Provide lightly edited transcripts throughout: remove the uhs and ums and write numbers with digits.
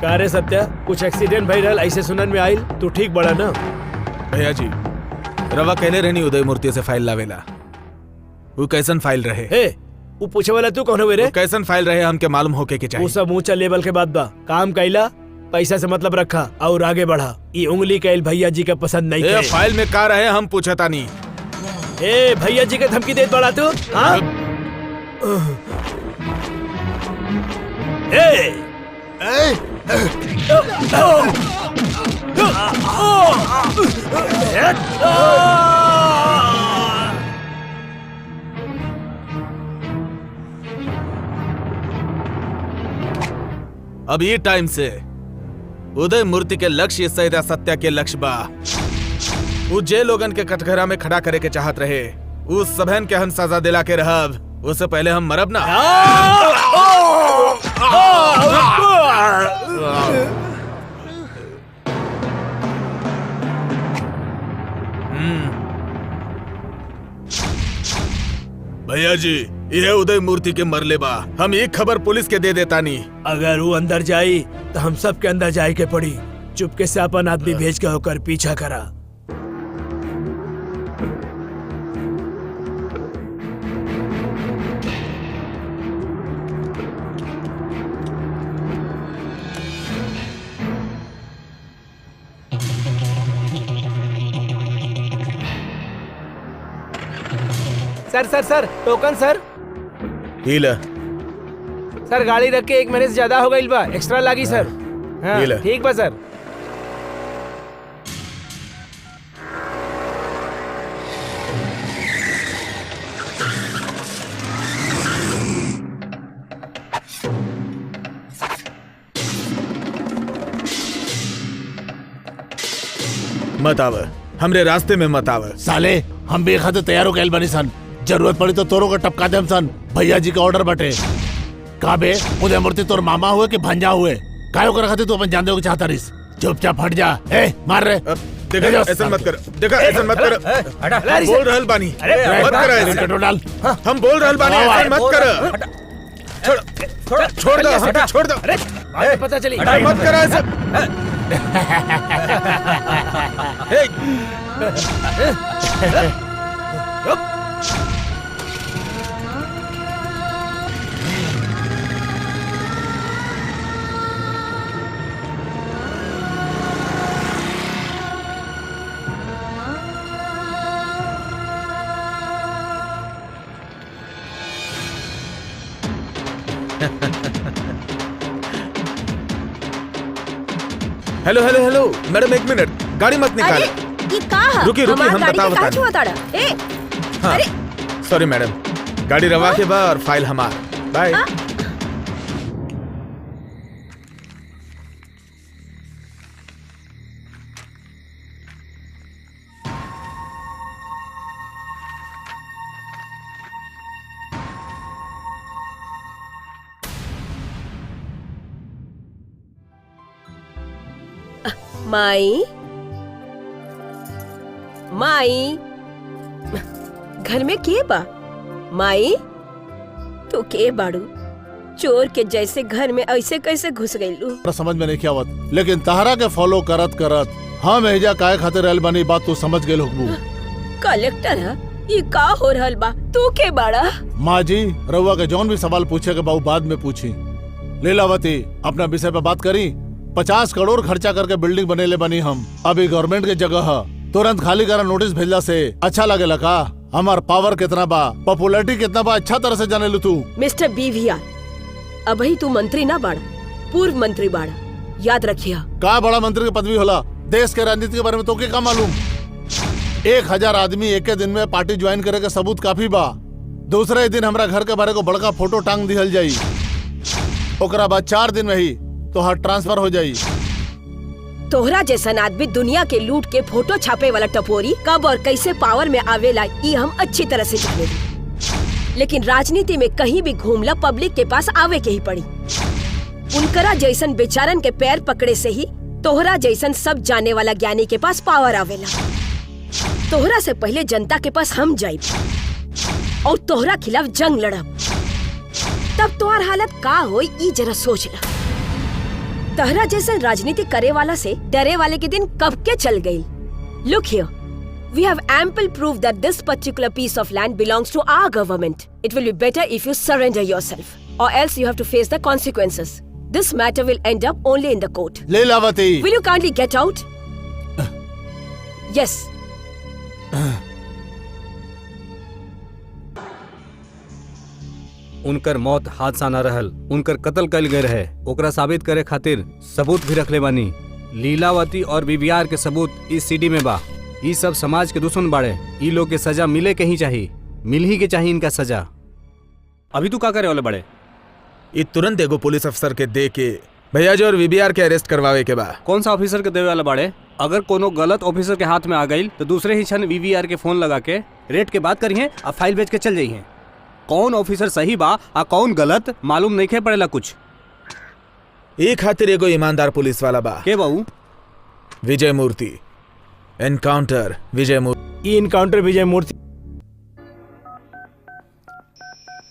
का रे सत्या, कुछ एक्सीडेंट भई रहल ऐसे सुनन में आइल, तू ठीक बड़ा ना? भैया जी, रवा कहले रहनी उदय मूर्ति से फाइल लावेला। वो कैसन फाइल रहे? हे, वो पूछे वाला तू कौन हुए रे? वो कैसन फाइल रहे हमके मालूम होके के वो चाहिए। सब ऊंचा लेवल के बात बा। काम कैला, पैसा से मतलब रखा और आगे बढ़ा। ये उंगली कैल भैया जी का पसंद नहीं ए, करे। फाइल में का रहे हम पूछता नहीं। ए, भैया जी के धमकी देत बड़ा तू? हाँ? ए! अब ये टाइम से उदय मूर्ति के लक्ष्य सैदा सत्या के लक्ष्य बा। उ जे लोगन के कटघरा में खड़ा करे के चाहत रहे, उस सबहन के हम सजा दिला के रहब। उससे पहले हम मरब ना। भैया जी, यह उदय मूर्ति के मरले बा। हम एक खबर पुलिस के दे देता नहीं। अगर वो अंदर जाई तो हम सब के अंदर जाए के पड़ी। चुपके से अपन आदमी भेज के होकर पीछा करा। Sir sir sir, token sir. ही ले। सर गाड़ी रख के 1 महीने से ज्यादा हो गई बा, एक्स्ट्रा लागी सर। हाँ, ये ले। ठीक बा सर। मत आव, हमरे रास्ते में मत आव। साले हम भी खाते तैयार हो गए बनी सन, जरूरत पड़ी तो तोरो का टपका देम सन। भैया जी का ऑर्डर बटे। का बे उदय मूर्ति तोर मामा हुए कि भांजा हुए? काय ओकरा खातिर तू अपन जान देवे के चाहता रिस? चुपचाप हट जा। ए मार रे। देखा ऐसा मत कर, देखा ऐसा मत कर। हम बोल रहल बानी, मत कर ऐसे। पेट्रोल डाल। हम बोल रहल बानी, ऐसा मत कर। छोड़ छोड़ दो हमके, छोड़ दो। अरे बात पता चली। मत कर ऐसे। Hello hello hello madam, 1 minute, गाड़ी मत निकाल। अरे ये का है? रुकी रुकी, हमार हम गाड़ी बताओ के का बता। छुआ ताड़ा? ए हाँ। अरे सॉरी मैडम, गाड़ी रवा के बा और फाइल हमार। बाय। माई माई, घर में के बा? माई तू के बाड़ू? चोर के जैसे घर में ऐसे कैसे घुस गईलू? समझ में नहीं आवत, लेकिन तहरा के फॉलो करत करत हम एजा काहे खातिर रहल बानी बात तू समझ गेल होकबू। कलेक्टर है, ये का हो रहल बा? तू के बाड़ा? माँ जी रउआ के जौन भी सवाल पूछे के बाबू बाद में पूछी। लीलावती अपना विषय पे बात करी। 50 करोड़ खर्चा करके बिल्डिंग बनेले बनी हम, अभी गवर्नमेंट के जगह है। तुरंत खाली करा नोटिस भेजला से अच्छा लगेला का? हमार पावर कितना बा, पॉपुलैरिटी कितना बा, अच्छा तरह से जाने लू तू। मिस्टर बीवीआर, अभी तू मंत्री ना बाड़ा, पूर्व मंत्री बाड़ा, याद रखिया। का बड़ा मंत्री की पदवी होला? देश के राजनीति के बारे में तो के का मालूम? 1000 आदमी एक दिन में पार्टी ज्वाइन करे के सबूत काफी बा। दूसरे दिन हमरा घर के बारे को बड़का फोटो टांग दिहल जाई, ओकरा बाद 4 दिन में ही तोहार ट्रांसफर हो जाई। तोहरा जैसन आदमी दुनिया के लूट के फोटो छापे वाला टपोरी कब और कैसे पावर में आवेला ये हम अच्छी तरह से जाने। लेकिन राजनीति में कहीं भी घूमला पब्लिक के पास आवे के ही पड़ी। उनकरा जैसन बेचारन के पैर पकड़े से ही तोहरा जैसन सब जाने वाला ज्ञानी के पास पावर आवेला। तोहरा से पहले जनता के पास हम जाइब और तोहरा खिलाफ जंग लड़ब, तब तोहर हालत का होई ई जरा सोच ला। तहरा जैसन राजनीति करे वाला से डरे वाले के दिन कब के चल गई। Look here, we have ample proof that this particular piece of land belongs to our government. It will be better if you surrender yourself, or else you have to face the consequences. This matter will end up only in the court. Leelavati. Will you kindly get out? Yes. उनकर मौत हादसा न रहल, उनकर कत्ल कल गए रहे। ओकरा साबित करे खातिर सबूत भी रखले बानी। लीलावती और बीवीआर के सबूत इस सीडी में बा। ई सब समाज के दुश्मन बाड़े। ई लोग के सजा मिले के ही चाहिए, मिल ही के चाहिए इनका सजा। अभी तू का करे वाले बड़े? ये तुरंत एगो पुलिस अफसर के दे के भैया जी और वीबीआर के अरेस्ट करवावे के बा। कौन सा ऑफिसर के देवे वाला बाड़े? अगर कोनो गलत ऑफिसर के हाथ में आ गई तो दूसरे ही क्षण वीवीआर के फोन लगा के रेट के बात करिए और फाइल बेच के चल जाइए। कौन ऑफिसर सही बा आ कौन गलत मालूम नहीं खे पड़ेला कुछ। एक खातिर एगो ईमानदार पुलिस वाला बा। के बाबू? विजय मूर्ति। एनकाउंटर विजय मूर्ति। ई इनकाउंटर विजय मूर्ति।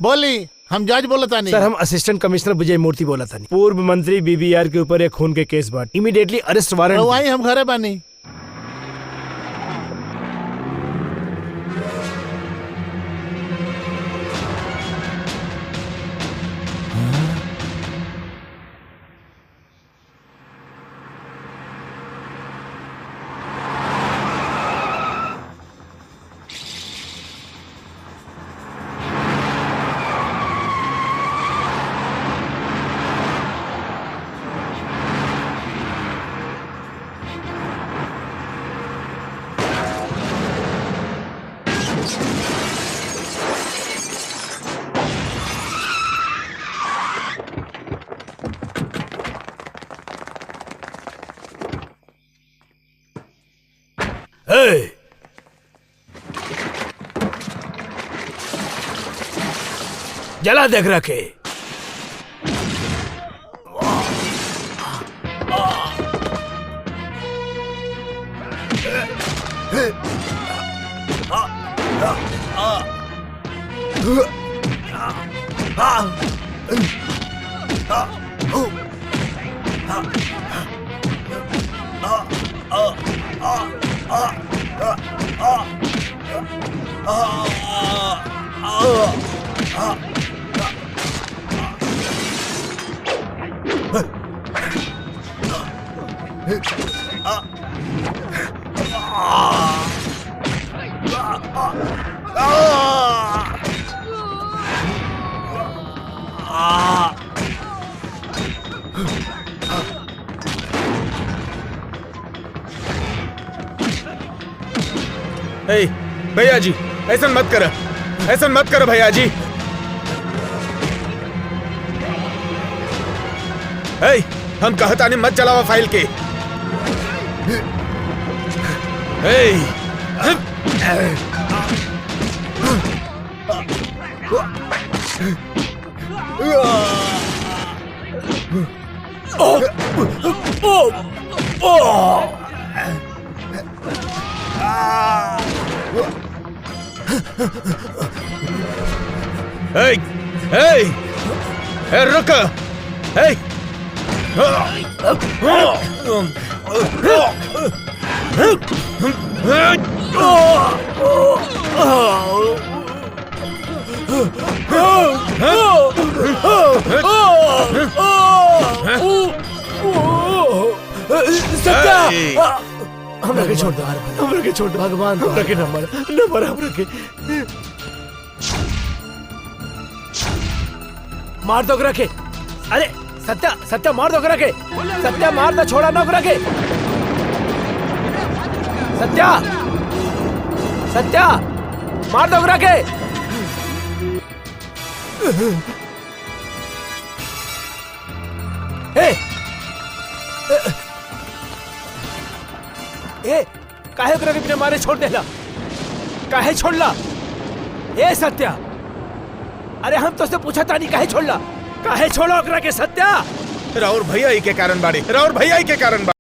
बोली, हम जज बोलता नहीं। सर, हम असिस्टेंट कमिश्नर विजय मूर्ति बोला था। पूर्व मंत्री बीबीआर के ऊपर एक खून के केस बाट, इमीडिएटली अरेस्ट वारंट। वही हम घरे बानी। Hey! जला देख रखे। भैया जी ऐसा मत करो, ऐसा मत करो भैया जी। ए, हम कहता नहीं मत चलावा फाइल के। ए, ओ, ओ, ओ, ए, ए, ए, रुक, ए, सत्या, हमरा के छोड़ दो, हमरा के छोड़ दो, भगवान हमरा के नंबर नंबर हमरा के मार दो रखे। अरे सत्या, सत्या मार दो रखे, सत्या मार दो, छोड़ा ना रखे। सत्या, सत्या मार दो रखे। ए, ए, काहे ओकरा के बिना मारे छोड़ देला? काहे छोड़ला? ए सत्या, अरे हम तो से पूछा तानी, काहे छोड़ला? काहे छोड़ा ओकरा के सत्या? राउर भैया ही के कारण बाड़ी, राउर भैया ही के कारण बाड़ी।